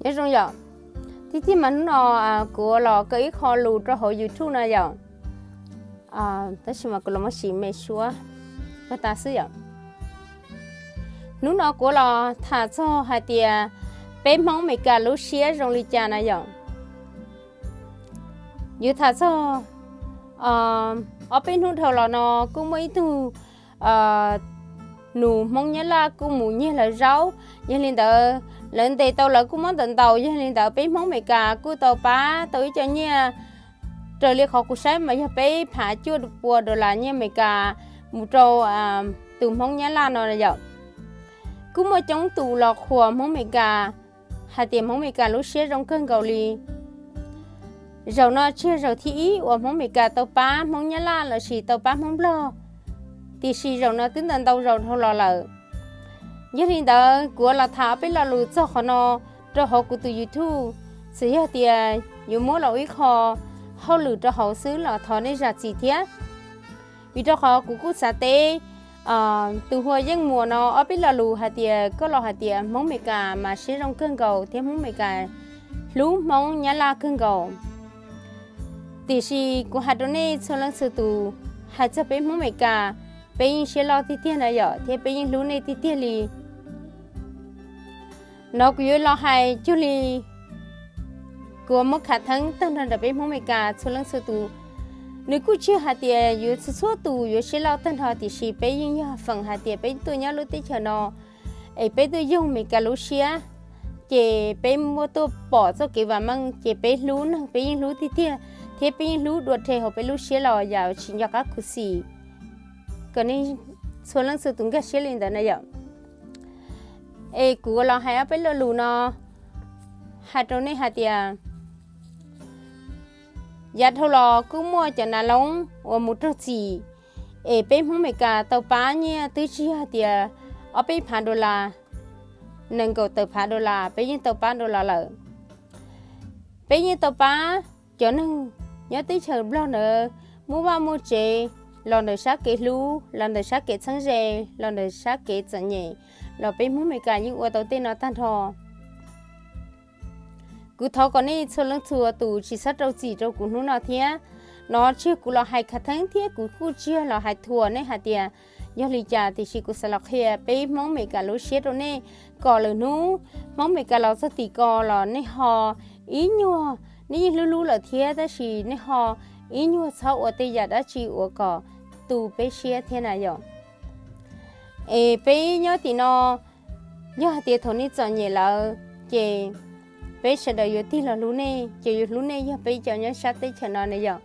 Nyob zoo yom, tiag tiag mas hnub no kuv los kaw ib qho lus rau hauv YouTube no yom. Tab sis mas kuv los muab sim me suab tas xwb yom. Hnub no kuv los tham txog hais tias peb Hmoob Amelikas lub siab zoo li cas na yom. Yuav tham txog ob peb hnub dhau los no kuj muaj ib tug nus Hmoob Nyab Laj kuj mus nyiag lawv zaub. Yog li ntawd lawv ntes tau lawv kuj muab ntaus ntaus. Yog li ntawd peb Hmoob Amelikas kuj tau pab tau ib co nyiaj raws li qhov kuv saib mas yog peb phav cuaj pua dollar nyiaj Amelikas mus rau tus Hmoob Nyab Laj no yom. Kuj muaj coob tus los qhuas Hmoob Amelikas hais tias Hmoob Amelikas lub siab zoo kawg nkaus li. Zaum no tsis yog zaum thib ib uas Hmoob Amelikas tau pab Hmoob Nyab Laj lossis tau pab Hmoob Nplog, tiam sis zaum no twb ntau ntau zaus dhau los lawm. Yog li ntawd kuv los tham ob peb lo lus txog qhov no rau hauv kuv tus YouTube, txawm yog tias yuav muab los ua ib qho hauj lwm rau hauv xwb los thov nej zam txim thiab. Vim rau qhov kuv kuj xav teb tus hu ua Yeej Muas no ob peb lo lus hais tias koj los hais tias Hmoob Amelikas mas siab zoo kawg nkaus thiab Hmoob Amelikas hlub Hmoob Nyab Laj kawg nkaus. Tiam sis kuv hais rau nej txhua leej txhua tus, hais txog peb Hmoob Amelikas, peb yeej siab loj tiag tiag na yom, thiab peb yeej hlub nej tiag tiag li. No kuv yuav los hais cuag li kuv muab khav theeb tag nrho ntawm peb Hmoob Amelikas txhua leej txhua tus. Nws kuj tsis yog hais tias yuav txhua txhua tus yuav siab loj tag nrho, tiam sis peb yeej yog feem hais tias peb tuaj nyob lub teb chaws no es peb tuaj yoog Amelikas lub siab, ces peb muaj tuaj pom txoj kev vam meej, ces peb hlub neeg peb yeej hlub tiag tiag, thiab peb yeej hlub dua rhe hauv peb lub siab los yam tsis nco qab khuv xim, kom nej txhua leej txhua tus nkag siab li ntawd na yom. Es kuv los hais ob peb lo lus no hais rau nej hais tias yav dhau los kuj muaj cov nav loob uas mus raug txim, es peb Hmoob Amelikas tau pab nyiaj twb tsis yog tias ob peb phav dollar, nees nkaum tawm phav dollar, peb yeej tau pab dollar lawm. Peb yeej tau pab cov neeg nyob teb chaws Nplog ntawd muaj vaj muaj tsev, los ntawm sab kev hlub, los ntawm sab kev txheeb ze, los ntawm sab kev txom nyem, los peb Hmoob Amelikas yeej ua tau tej no tag nrho. Kuv thov kom nej txhua leej txhua tus tsis txhob rau txim rau kuv hnub no thiab. No tsis yog kuv los hais khav theeb thiab kuv kuj tsis yog los hais thuam nej hais tias yog li cas, tiam sis kuv xav los qhia peb Hmoob Amelikas lub siab rau nej, kom lwm hnub Hmoob Amelikas los txog tim ko los nej ho ib nyuag, nej yeej hlub hlub lawm thiab tab sis nej ho ib nyuag txhob ua tej yam dab tsi uas kom tu peb siab thiab na yom. Es peb nyob tim no, yog hais tias thaum nej txom nyem lawm ces peb sawv daws yuav tig los hlub nej, ces yuav hlub nej yog peb cov nyob sab teb chaws no na yom.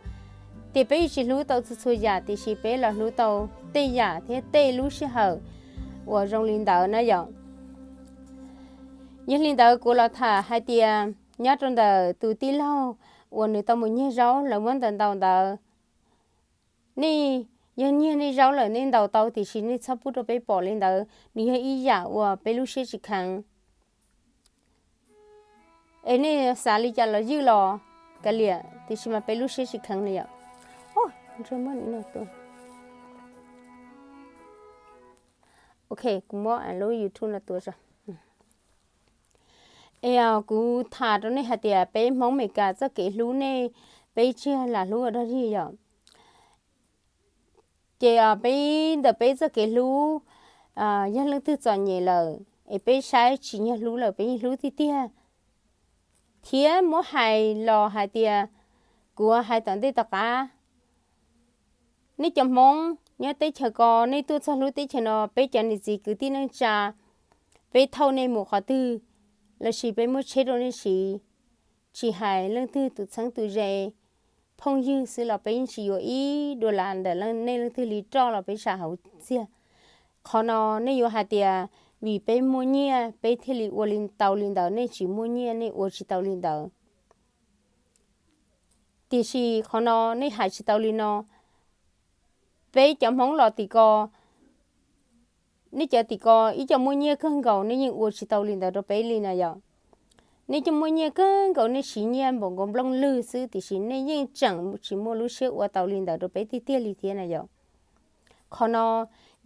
Ces peb tsis hlub tau txhua txhua yam, tiam sis peb los hlub tau tej yam thiab tej lub sij hawm uas zoo li ntawd na yom. Yog li ntawd kuv los tham hais tias nyob rau ntawm tus tij laug uas nws tau mus nyiag zaub lawv muab ntaus ntaus ntawd, nej yog nyiag nej zaub lawm nej ntaus tau, tiam sis nej txhob pub rau peb pom li ntawd, nws yog ib yam uas peb lub siab tsis kheev. Es nej xav li cas los ywj los kav liam, tiam sis mas peb lub siab tsis kheev li yom. Ok, kuv muab lub YouTube no tua tso. Es kuv tham rau nej hais tias peb Hmoob Amelikas txoj kev hlub nej, peb tsis yog lam hlub ua dog dig yom. Ces peb ntawm peb txoj kev hlub, yog leej twg txom nyem lawm es peb saib tsis nyog hlub lawm peb yeej hlub tiag tiag. Thiab muab hais los hais tias, kuv hais tom ntej tom qab, nej cov Hmoob nyob teb chaws ko, nej tuaj txog lub teb chaws no, peb cov niam txiv kwv tij neej tsa, peb thauj nej mus qhov twg lossis peb muab tsheb rau nej siv, tsis hais leej twg tus txheeb tus ze, phooj ywg xwb los peb yeej tsis yuav ib dollar ntawm nej leej twg li roj los peb sam hauv txiag. Qhov no nej yuav hais tias vim peb muaj nyiaj peb thiaj li ua li tau li ntawd, nej tsis muaj nyiaj nej ua tsis tau li ntawd. Tiam sis qhov no nej hais tsis tau li no. Peb cov Hmoob los tim ko, nej cov tim ko ib co muaj nyiaj kawg nkaus nej yeej ua tsis tau li ntawd rau peb li na yom. Nej cov muaj nyiaj kawg nkaus nej siv nyiaj npaum nkaus nplooj lwg xwb, tiam sis nej yeej tseem tsis muaj lub siab ua tau li ntawd rau peb tiag tiag li thiab na yom. Qhov no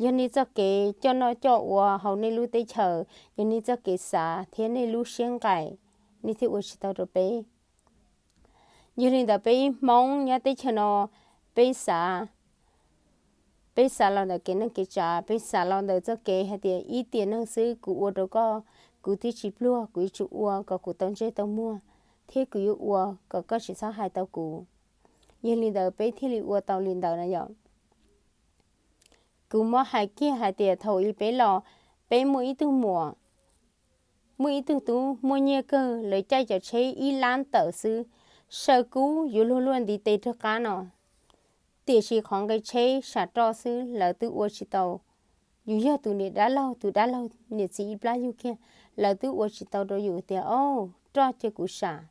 yog nej txoj kev coj noj coj ua hauv nej lub teb chaws, yog nej txoj kev xav thiab nej lub siab nqaim nej thiaj ua tsis tau rau peb. Yog li ntawd peb Hmoob nyob teb chaws no, peb xav, peb xav los ntawm kev neej kev tsav, peb xav los ntawm txoj kev hais tias ib tiam neej xwb kuv ua rau koj, kuv twb tsis pluag, kuv yuav tsum ua kom kuv tau ntsej tau muag, thiab kuv yuav ua kom koj tsis txhob hais tau kuv. Yog li ntawd peb thiaj li ua tau li ntawd na yom. Kuv muab hais kiag hais tias thaum ub peb los, peb muaj ib tug muam, muaj ib tug tub muaj nyiaj kawg, lawv caij cov tsheb ib lab tawm xwb, saw kub yuav luag luaj ntiv tes rov qab no. Tiam sis qhov nqe tsheb sam roj xwb lawv twb ua tsis tau. Yus yog tus niam dab laug, tus dab laug niam txiv ib plab yug kiag, lawv twb ua tsis tau rau yus tias, o, roj cia kuv sam,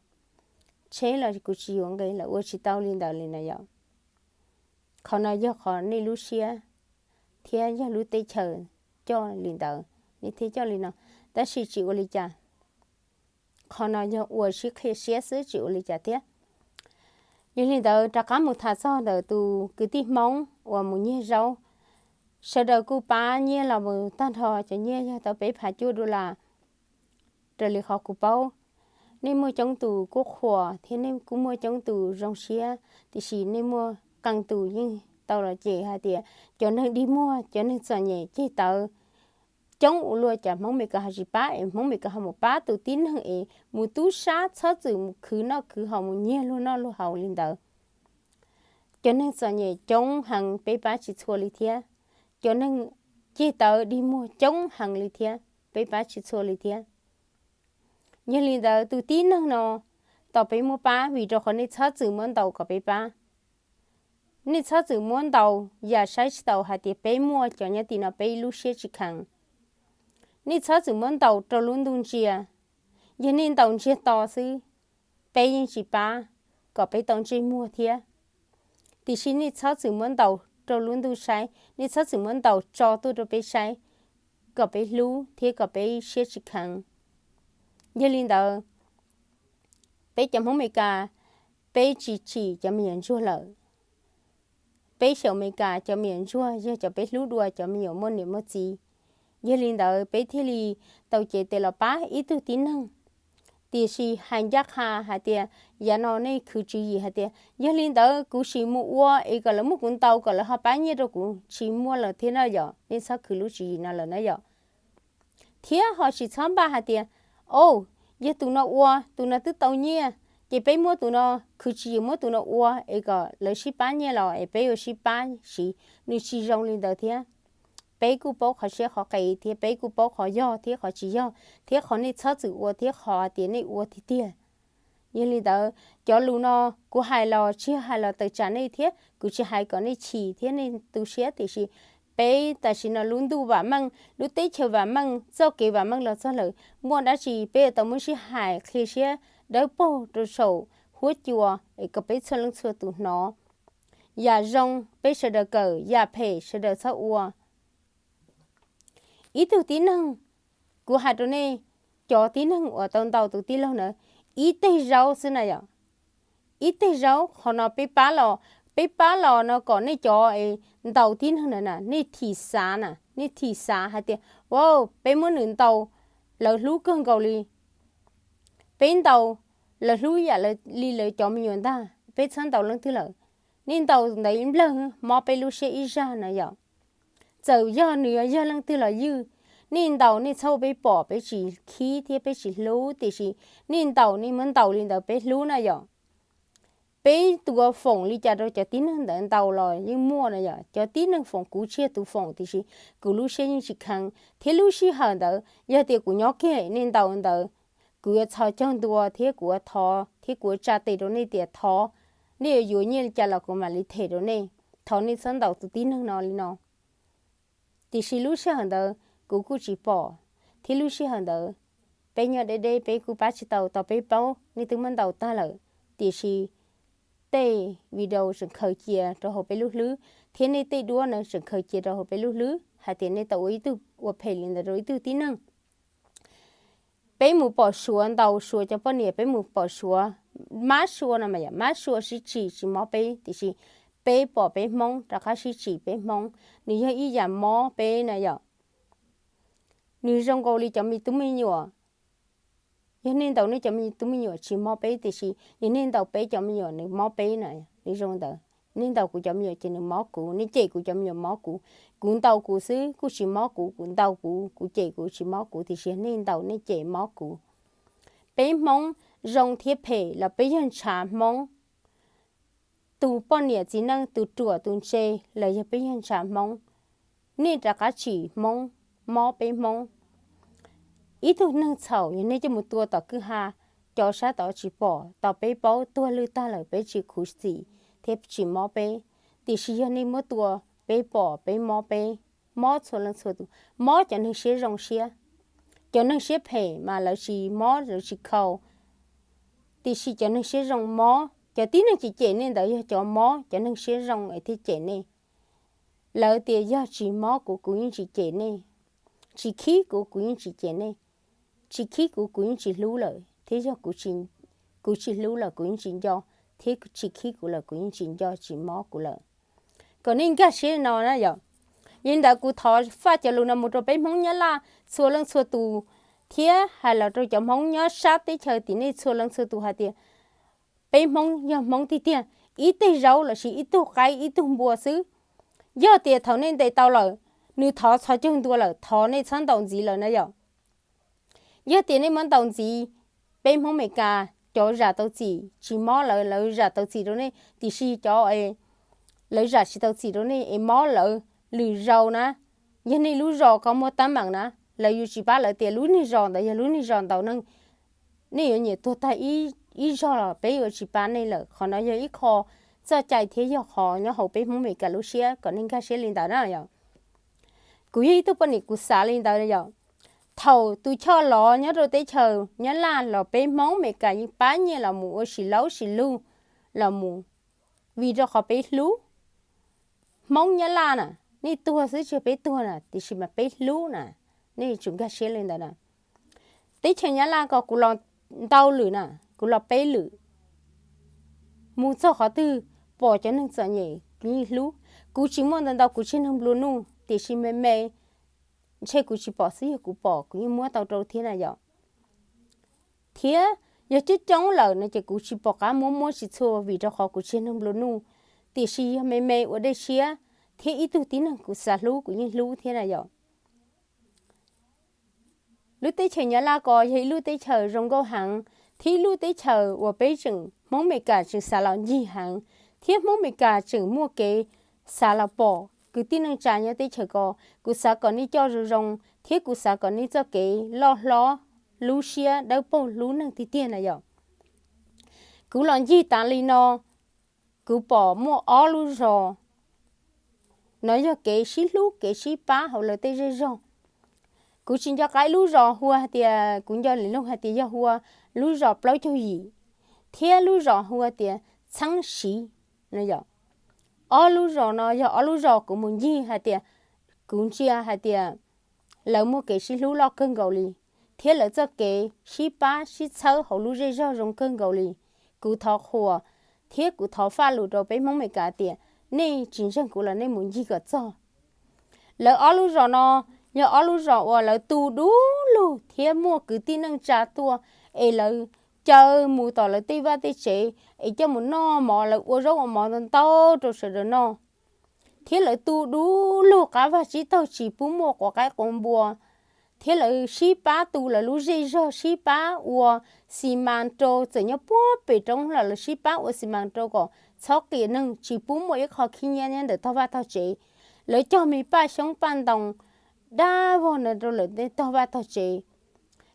tsheb los kuv tsis yuav nqe, lawv ua tsis tau li ntawd li na yom. Qhov no yog qhov nej lub siab thiab yog lub teb chaws coj li ntawd, nej thiaj coj li no, tab sis tsis ua li cas. Qhov no yog ua sib qhia siab xwb, tsis ua li cas thiab. Yog li ntawd rov qab mus tham txog ntawm tus kwv tij Hmoob uas mus nyiag zaub, sawv daws kuj pab nyiaj los mus tag nrho, cov nyiaj yog tau peb phav cuaj dollar. Raws li qhov kuv paub, nej muaj coob tus kuj qhuas thiab nej kuj muaj coob tus zoo siab, tiam sis nej muaj qee tus yeej tau los cem hais tias cov neeg dig muag, cov neeg txom nyem ceg tawv coob ua luaj, cas Hmoob Meskas ho tsis pab, es Hmoob Meskas ho mus pab tus tib neeg es mus tub sab txhob txwm mus khwv noj khwv haus, mus nyiag luag noj luag haus li ntawd. Cov neeg txom nyem coob heev, peb pab tsis txhua li thiab. Cov neeg ceg tawv dig muag coob heev li thiab, peb pab tsis txhua li thiab. Yog li ntawd tus tib neeg no, tos peb muab pab vim rau qhov nej txhob txwm muab ntaus kom peb pab. Nej txhob txwm muab ntaus yam saib tsis taus hais tias peb muaj cov nyob tim no peb lub siab tsis kheev. Nej txhob txwm muab ntaus rau lub ntuj ntsia. Yog nej ntaus ntsiag to xwb, peb yeej tsis pab kom peb tau ntsej muag thiab. Tiam sis nej txhob txwm muab ntaus rau lub ntuj saib, nej txhob txwm muab ntaus tso tuaj rau peb saib, kom peb hlub thiab kom peb siab tsis kheev. Yog li ntawd, peb cov Hmoob Meskas, peb tsis tsim cov me nyuam ntsuag lawm. Peb xyaum Meskas cov me nyuam ntsuag yog cov peb hlub dua, cov me nyuam muaj niam muaj txiv. Yog li ntawd peb thiaj li tau cev tes los pab ib tug tib neeg. Tiam sis hais ncaj qha hais tias yav no nej khwv tswv yim hais tias yog li ntawd kuv sim mus ua es kom lawv muab kuv ntaus kom lawv ho pab nyiaj rau kuv, tsis muaj lawm thiab na yom. Nej txhob khwv lub tswv yim no lawm na yom. Thiab ho tsis txhob npaj hais tias, o, yog tus no ua, tus no twb tau nyiaj, ces peb muab tus no, khwv tswv yim muab tus no ua es kom lawv sib pab nyiaj los es peb yuav sib pab siv. Nws tsis zoo li ntawd thiab. Peb kuj paub qhov siab qhov qis thiab peb kuj paub qhov yog thiab qhov tsis yog thiab qhov nej txhob txwm ua thiab qhov tias nej ua tiag tiag. Yog li ntawd cov lus no kuv hais los tsis yog hais los tawm tsam nej thiab kuv tsis hais kom nej chim thiab nej tu siab, tiam sis peb tam sim no lub ntuj vam meej, lub teb chaws vam meej, txoj kev vam meej los txog lawm, muaj dab tsi peb yuav tau muab sib hais qhia siab dawb paug rau saum huab cua es kom peb txhua leej txhua tus hnov. Yam zoo peb sawv daws kawm, yam phem sawv daws txhob ua. Ib tug tib neeg, kuv hais rau nej, cov tib neeg uas tau ntaus tus tij laug ntawd, ib teg zaub xwb na yom. Ib teg zaub, qhov no peb pab los, peb pab los no kom nej cov ntaus tib neeg ntawd na, nej thim xav na, nej thim xav hais tias, wow, peb muab nws ntaus, lawv hlub kawg nkaus li. Peb ntaus, lawv hlub yam li lawv cov me nyuam ntag, peb txhob ntaus leej twg lawm. Nej ntaus ntawd ib nplawg mob peb lub siab ib zag na yom. Txawm yog nws yog leej twg los ywj, nej ntaus nej txhob ua peb pom, peb tsis khib thiab peb tsis hlub, tiam sis nej ntaus nej muab ntaus li ntawd peb hlub na yom. Peb tus foom li cas rau cov tib neeg ntawd ntaus los yeej muaj na yom. Cov tib neeg foom kuv tsis yog tus foom, tiam sis kuv lub siab yeej tsis kheev thiab lub sij hawm ntawd yog tias kuv nyob kiag nej ntaus ntawd, kuv yuav txhos caug ntua thiab kuv yuav thov thiab kuv yuav tsa tes rau nej tias thov, nej yuav yuav nyiaj li cas los kuv mam li them rau nej, thov nej txhob ntaus tus tib neeg no li no. Tiam sis lub sij hawm ntawd kuv kuj tsis pom, thiab lub sij hawm ntawd peb nyob deb deb peb kuj pab tsis tau, tos peb paub nej twb muab ntaus tag lawm. Tiam sis tej video tseem khaws cia rau hauv peb lub hlwb, thiab nej tej duab na tseem khaws cia rau hauv peb lub hlwb hais tias nej tau ua ib tug ua phem li ntawd rau ib tug tib neeg. Peb mus pom Suav ntaus Suav cov poj niam, peb mus pom Suav, mab Suav no mas yom, mab Suav sib tsim tsis mob peb, tiam sis peb pom peb Hmoob rov qab sib tsim peb Hmoob, nws yog ib yam mob peb na yom. Nws zoo nkaus li cov me tub me nyuam, Yog nej ntaus nej cov me, tus me nyuam tsis mob peb, tiam sis yog nej ntaus peb cov me nyuam nws mob peb na, nws zoo ntawd. Nej ntaus kuv cov me nyuam ces nws mob kuv, nej cem kuv cov me nyuam mob kuv. Kuv ntaus kuv xwb kuj tsis mob kuv, kuv ntaus kuv, kuv cem kuv tsis mob kuv, tiam sis yog nej ntaus nej cem mob kuv. Peb Hmoob zoo thiab phem los peb yog ntshav Hmoob. Tus poj niam txiv neej, tus ruam tus ntse los yog peb yog ntshav Hmoob. Nej rov qab tsim Hmoob, mob peb Hmoob. Ib tug neeg txhaum yog nej coj mus tua tom kwj ha, cov sab tod tsis pom, tos peb paub tuag lwj tag lawm peb tsis khuv xim thiab tsis mob peb. Tiam sis yog nej muab tua, peb pom peb mob peb, mob txhua leej txhua tus, mob cov neeg siab zoo siab. Cov neeg siab phem mas lawv tsis mob lawv tsis khau, tiam sis cov neeg siab zoo mob. Cov tib neeg cem cem nej ntawd yog cov mob cov neeg siab zoo es thiaj cem nej. Lawv tias yog tsis mob kuv, kuv yeej tsis cem nej, tsis khib kuv, kuv yeej tsis cem nej, tsis khib kuv, kuv yeej tsis hlub lawm, thiab yog kuv tsis hlub lawm kuv yeej tsis nco, thiab tsis khib kuv lawm kuv yeej tsis nco tsis mob kuv lawm. Kom nej nkag siab li no na yom. Yog li ntawd kuv thov faj cov lus no mus rau peb Hmoob Nyab Laj txhua leej txhua tus, thiab hais los rau cov Hmoob nyob sab teb chaws tim nej txhua leej txhua tus hais tias peb Hmoob yog Hmoob tiag tiag, ib teg zaub lossis ib tug qaib ib tug npua xwb. Yog tias thaum nej ntes tau lawm, nws thov txhos caug ntua lawm, thov nej txhob ntaus ntxiv lawm na yom. Yog tias nej muab ntaus ntxiv, peb Hmoob Amelikas cov zam tau txim tsis mob lawv, lawv zam tau txim rau nej, tiam sis cov lawv zam tsis tau txim rau nej es mob lawv lwm zaus na, yog nej lub zos ko muaj teeb meem na, lawv yuav tsis pab lawv tias lub niag zos ntawd yog lub niag zos ntaus neeg, nej yuav nyiam tuag tag ib zog los peb yuav tsis pab nej lawm. Qhov no yog ib qho txoj cai thiab yog qhov nyob hauv peb Hmoob Amelikas lub siab, kom nej nkag siab li ntawd na yom. Kuv yog ib tug poj niam kuv xav li ntawd yom. Thaum tus choj lov nyob rau teb chaws Nyab Laj los peb Hmoob Amelikas yeej pab nyiaj los mus ua sis laub sis lug los mus, vim rau qhov peb hlub. Hmoob Nyab Laj na, nej tuag xwb tsis yog peb tuag na, tiam sis mas peb hlub na, nej tsum nkag siab li ntawd na. Teb chaws Nyab Laj ko kuv los ntau lwm na, kuv los peb lwm. Mus txog qhov twg pom cov neeg txom nyem kuv yeej hlub. Kuv tsis muaj ntau ntau kuv tseg neeg nplua nuj, tiam sis me me ntshe kuv tsis pom xwb, yog kuv pom kuv yeej muab tau rau thiab na yom. Thiab yog coob coob lawm no ces kuv tsis pom qab muab muab tsis txhua vim rau qhov kuv tseg neeg nplua nuj, tiam sis yog me me ua dej siab thiab ib tug tib neeg kuv xav hlub kuv yeej hlub thiab na yom. Lub teb chaws Nyab Laj ko yog ib lub teb chaws zoo nkauj heev, thiab ib lub teb chaws uas peb tseem Hmoob Amelikas tseem xav los ncig heev, thiab Hmoob Amelikas tseem muaj kev xav los pom kwv tij neej tsa nyob teb chaws ko. Kuv xav kom nej coj zoo zoo, thiab kuv xav kom nej txoj kev loj hlob, lub siab dawb paug hlub neeg tiag tiag na yom. Kuv los ncig tas li no, kuv pom muaj ob lub zos. No yog kev sib hlub kev sib pab hauv lawv tej zej zog. Kuv tsis nco qab ib lub zos hu hais tias, kuv nco li lub hais tias yog hu ua lub zos Plaub Caug Yim, thiab lub zos hu tias Txheeb Siv no yom. Ob lub zos no yog ob lub zos kuv mus ncig hais tias, kuv ntsia hais tias lawv muaj kev sib hlub loj kawg nkaus li, thiab lawv txoj kev sib pab sib txhawb hauv lub zej zog zoo kawg nkaus li. Kuv thov qhuas thiab kuv thov faj lus rau peb Hmoob Amelikas tias nej tsis ntseeg kuv los nej mus ncig kom txog. Lawv ob lub zos no yog ob lub zos uas lawv tu dub lug thiab muaj kwv tij neej tsa tuaj, es lawv caw mus tom lawv tej vaj tej tsev es coj mus noj mov, lawv ua zaub ua mov ntau ntau rau sawv daws noj. Thiab lawv tu dub lug qab vaj tsib taug tsis pub muaj quav qaib quav npua, thiab lawv sib pab tu lawv lub zej zog, sib pab ua xi mas rau, txawm nyob puag pem roob los lawv sib pab ua xi mas rau kom txhob qias neeg, tsis pub muaj ib qho khib nyiab nyob ntawm tog vaj tog tsev. Lawv cog me paj xyoob paj ntoo dab vog no rau lawv tej tog vaj tog tsev.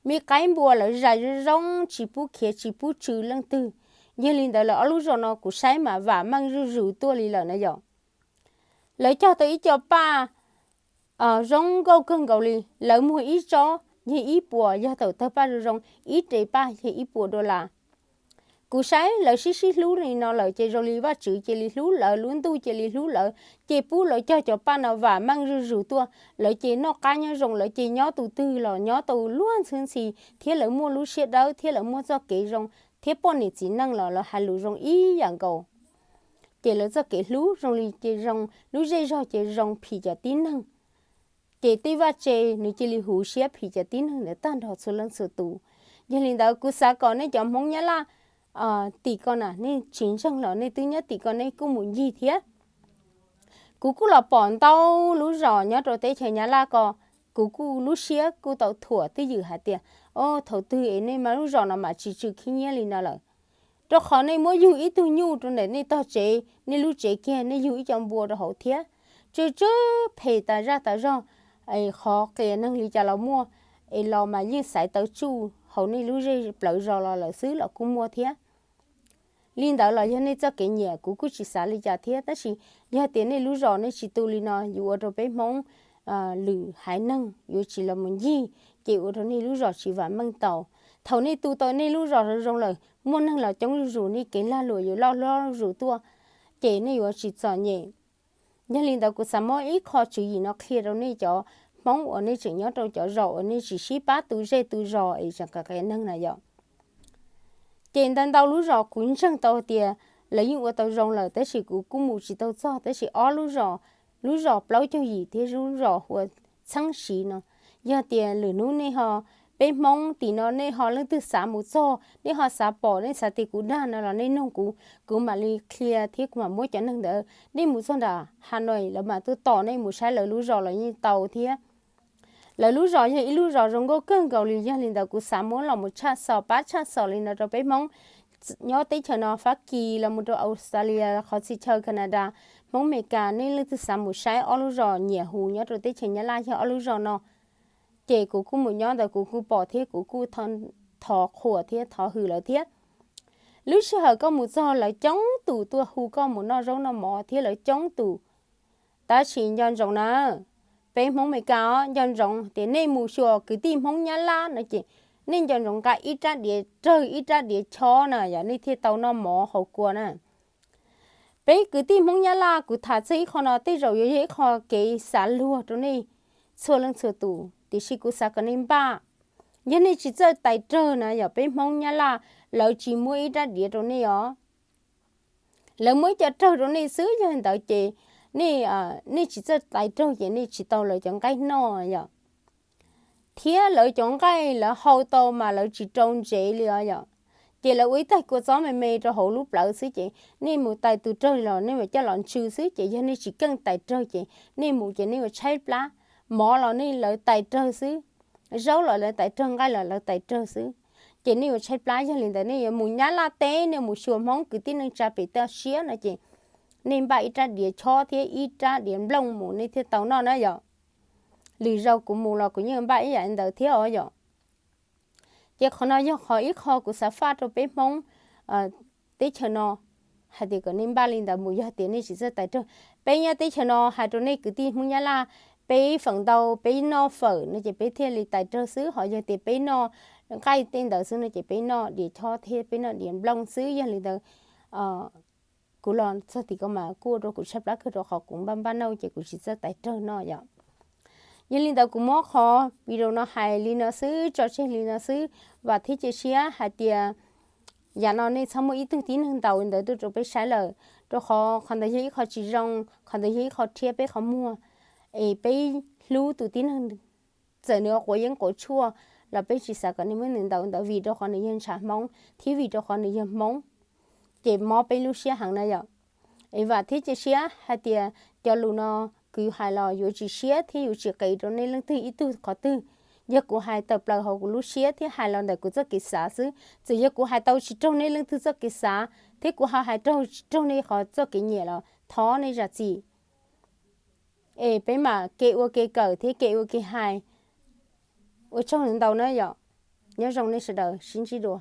Me qaib npua lawv zais zoo zoo, tsis pub khiav tsis pub tsw leej twg. Yog li ntawd lawv ob lub zos no kuv saib mas vam meej zuj zus tuaj li lawm na yom. Lawv cog tau ib co paj zoo nkauj kawg nkaus li, lawv muag ib tsob yog ib puas, yog thaum tawg paj zoo zoo, ib re paj yog ib puas dollar. Kuv saib lawv sib sib hlub li no lawm ces zoo li Vajtswv cia li hlub lawv, lub ntuj cia li hlub lawv, ces pub lawv cog cov paj no vam meej zuj zus tuaj. Lawv ces noj qab nyob zoo, lawv ces nyob tus twg los nyob tau luag ntxhwb ntxhi, thiab lawv muaj lub siab dawb, thiab lawv muaj txoj kev zoo, thiab poj niam txiv neej los lawv hais lus zoo ib yam nkaus. Ces lawv txoj kev hlub zoo li ces zoo, lub zej zog ces zoo phim cov tib neeg. Ces tej vaj tse nws cia li huv siab phim cov tib neeg ntawd tag nrho txhua leej txhua tus. Yog li ntawd kuv xav kom nej cov Hmoob Nyab Laj tim ko na, nej tsis ntseeg los nej twb nyob tim ko nej kuj mus ncig thiab. Kuv kuj los pom ntau lub zos nyob rau teb chaws Nyab Laj ko, kuv kuj lub siab kuj tau thuam twj ywm hais tias, o, thaum twg es nej mas lub zos no mas tsis tsw khib nyiab li no lawm. Rau qhov nej muab yug ib tug nyuj rau ntawm nej tog tsev, nej lub tsev kiag nej yug ib co npua rau hauv thiab. Tsw tsw phem tas zaj tas zog, qhov qias neeg li cas los muaj, es los mas yeej xaiv tawv tsuj hauv nej lub zej plawv zos los lawm xwb los kuj muaj thiab. Li ntawd los yog nej txoj kev nyiam kuv kuj tsis xav li cas thiab, tab sis yog tias nej lub zos nej tsis tu li no yuav ua rau peb Hmoob lwm haiv neeg yuav tsis los mus ncig, ces ua rau nej lub zos tsis vam meej tau. Thaum nej tu tau nej lub zos zoo zoo lawm, muaj neeg los coob zuj zus, nej kev lag luam yuav loj hlob zuj zus tuaj, ces nej yuav tsis txom nyem. Yog li ntawd kuv xav muab ib qho tswv yim no qhia rau nej cov Hmoob uas nej tseem nyob rau cov zos uas nej tsis sib pab tu zej tu zos es tseem qias qias neeg na yom. Ces ntau ntau lub zos kuv ntseeg tau tias lawv yeej ua tau zoo lawm, tab sis kuv kuj mus tsis tau txog, tab sis ob lub zos, lub zos plaub caug yim thiab lub zos hu ua Txheeb Siv no, yog tias lwm hnub nej ho, peb Hmoob tim no nej ho leej twg xav mus txog, nej ho xav pom, nej xav tias kuv dag no los nej noog kuv, kuv mam li qhia thiab kuv mam muab cov neeg ntawd, nej mus txog nram Hanoi lawv mam tuaj tos nej mus saib lawv lub zos los yeej tau thiab. Lawv lub zos yog ib lub zos zoo nkauj kawg nkaus li, yog li ntawd kuv xav muab los mus tshaj xov, pab tshaj xov li no rau peb Hmoob nyob teb chaws no, Fab Kis los mus rau Australia, qhov txhia chaw Canada, Hmoob Amelikas, nej leej twg xav mus saib ob lub zos nyiam huv nyob rau teb chaws Nyab Laj yog ob lub zos no. Ces kuv kuj mus nyob ntawd kuv kuj pom thiab kuv kuj thov qhuas thiab thov hwm lawv thiab. Lub sij hawm koj mus txog lawv coob tus tuaj hu koj mus noj zaub noj mov thiab lawv coob tus. Tab sis nco ntsoov na, peb Hmoob Amelikas os, nco ntsoov tias nej mus xyuas kwv tij Hmoob Nyab Laj no ces nej nco ntsoov nqa ib rab diav rawg ib rab diav chob na yog nej thiaj tau noj mov haus kua na. Peb kwv tij Hmoob Nyab Laj kuv tham txog ib qho no tej zaum yuav yog ib qho kev xav luag rau nej txhua leej txhua tus, tiam sis kuv xav kom nej npaj. Yog nej tsis txawj tais rawg na yog peb Hmoob Nyab Laj lawv tsis muab ib rab diav rau nej os. Lawv muab ib co rawg rau nej xwb, yog li ntawd ces nej tsis txawj tais rawg ces nej tsis tau lawv cov nqaij noj yom. Thiab lawv cov nqaij lawv hau tau mas lawv tsis rau ntsev li os yom. Ces lawv ua ib taig kua txob me me rau hauv lub plawv xwb ces nej mus tais tus rawg los nej mam coj los ntsw xwb, ces yog nej tsis keej tais rawg ces nej mus ces nej yuav tshaib plab. Mov los nej lawv tais rawg xwb, zaub los lawv tais rawg, nqaij los lawv tais rawg xwb, ces nej yuav tshaib plab. Yog li ntawd nej yuav mus Nyab Laj teb, nej mus xyuas Hmoob kwv tij neej tsa pem toj siab no ces nej npaj ib rab diav chob thiab ib rab diav nplooj mus nej thiaj tau noj na yom. Lwm zaus kuv mus los kuv yeej npaj ib yam li ntawd thiab os yom. Ces qhov no yog qhov ib qho kuv xav faj rau peb Hmoob teb chaws no, hais tias kom nej npaj li ntawd mus yog tias nej tsis txawj tais rawg. Peb nyob teb chaws no hais rau nej kwv tij Hmoob Nyab Laj, peb feem ntau peb noj fawm no ces peb thiaj li tais rawg xwb, ho yog tias peb noj nqaij tej ntawd xwb no ces peb noj diav chob thiab peb noj diav nplooj xwb. Yog li ntawd kuv los txog tim ko mas kuj ua rau kuv tshaib plab kawg rau qhov kuv npaj npaj nauj ces kuv tsis txawj tais rawg noj yom. Yog li ntawd kuv muab qhov video no hais li no xwb, tso tseg li no xwb, vam thiab cia siab hais tias yam no nej txhob muaj ib tug tib neeg ntaus li ntawd tuaj rau peb saib lawm, rau qhov qhov ntawd yog ib qho tsis zoo, qhov ntawd yog ib qho rhiab peb qhov muag, es peb hlub tus tib neeg txawm nws quav yeeb quav tshuaj los peb tsis xav kom nej muab nws ntaus ntawd vim rau qhov nws yog ntshav Hmoob thiab vim rau qhov nws yog Hmoob, ces mob peb lub siab heev na yom. Es vam thiab cia siab hais tias cov lus no kuv hais los yuav tsis siab thiab yuav tsis qis rau nej leej twg ib tug qhov twg. Yog kuv hais tawm plaws hauv kuv lub siab thiab hais los ntawm kuv txoj kev xav xwb, txawm yog kuv hais tau tsis raug nej leej twg txoj kev xav thiab kuv ho hais raug tsis raug nej qhov txoj kev nyiam los thov nej zam txim. Es peb mam kev ua kev kawm thiab kev ua kev hais. Ua tsaug ntau na yom. Nyob zoo nej sawv daws, sib ntsib dua.